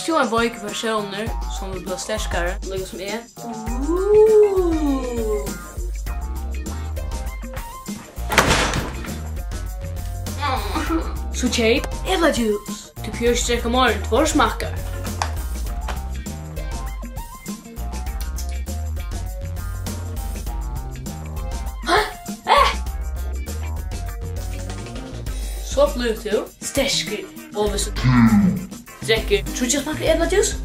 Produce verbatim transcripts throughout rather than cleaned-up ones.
Tú ert ein veikur persónur, sum vil blíva sterkari, líka sum eg. So keyp Epla juice. Tú behøvir ikki drekka meira enn tveir smakkar. So blívur tú sterkur, og viss tú drekkur tríggjar smakkar eplajuice,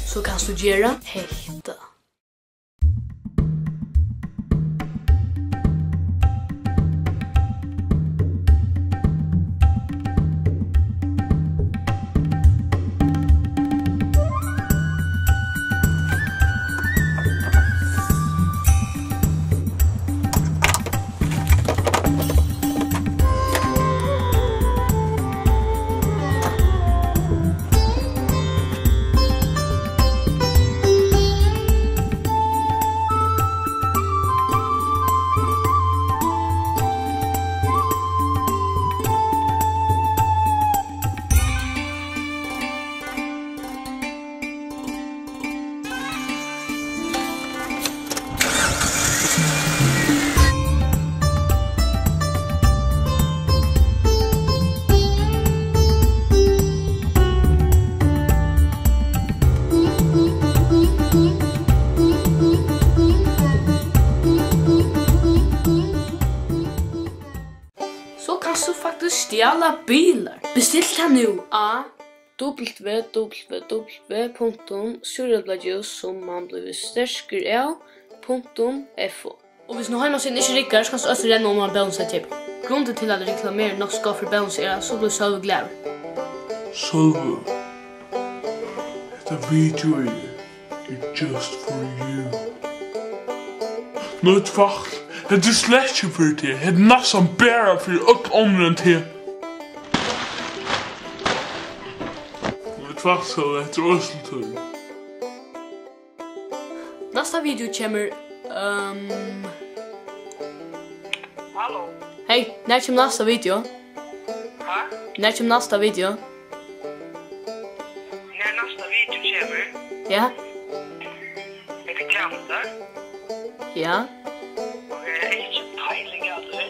so kanst tú gera hetta. So kanst tú faktiskt stjala bilar. Bestill tað nú á w w w punktum súreplajuice sum man blívur sterkur av punktum f o. Og hvis nú heimasíðan ikki riggar, so kanst tú altíð renna oman á Bónus at keypa. Grundin til at reklamera nokk so gott fyri Bónus er, at so blívur Sølvi glaður. Sølvi, hetta videoið er just for you. Nei, tvert, hetta er slett ikki fyri teg. Hetta er næstan bara fyri øll onnur enn teg. Nei, tvert, Sølvi, hetta er eisini til tín. Næsta video kemur, ehm, Halló? Hey, nær kemur næsta video? Hva? Nær kemur næsta video? Nær næsta video kemur? Ja. Er tað kæmur? Ja. Ok, eg havi ikki peiling á tí.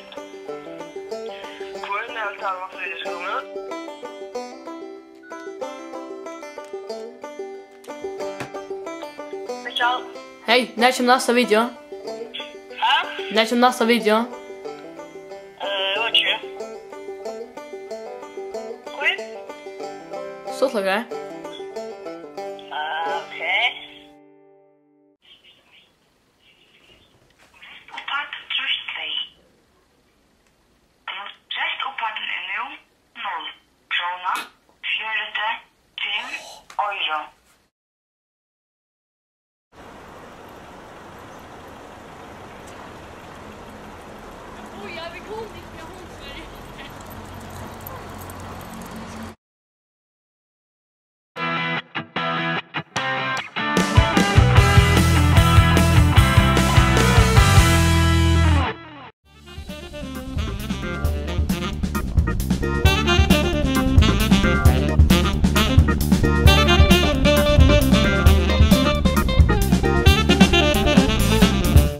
Hvør er tað, hvat er tað, sum kemur? Hey, nær kemur næsta video? Ha? Nær kemur næsta video? Eh, eg veit ikki. Hví? Stuttleikar. Ah, ok. Upphædd, trýst tvey. Restupphæddin er nú null króna, fjøruti, fimm oyru.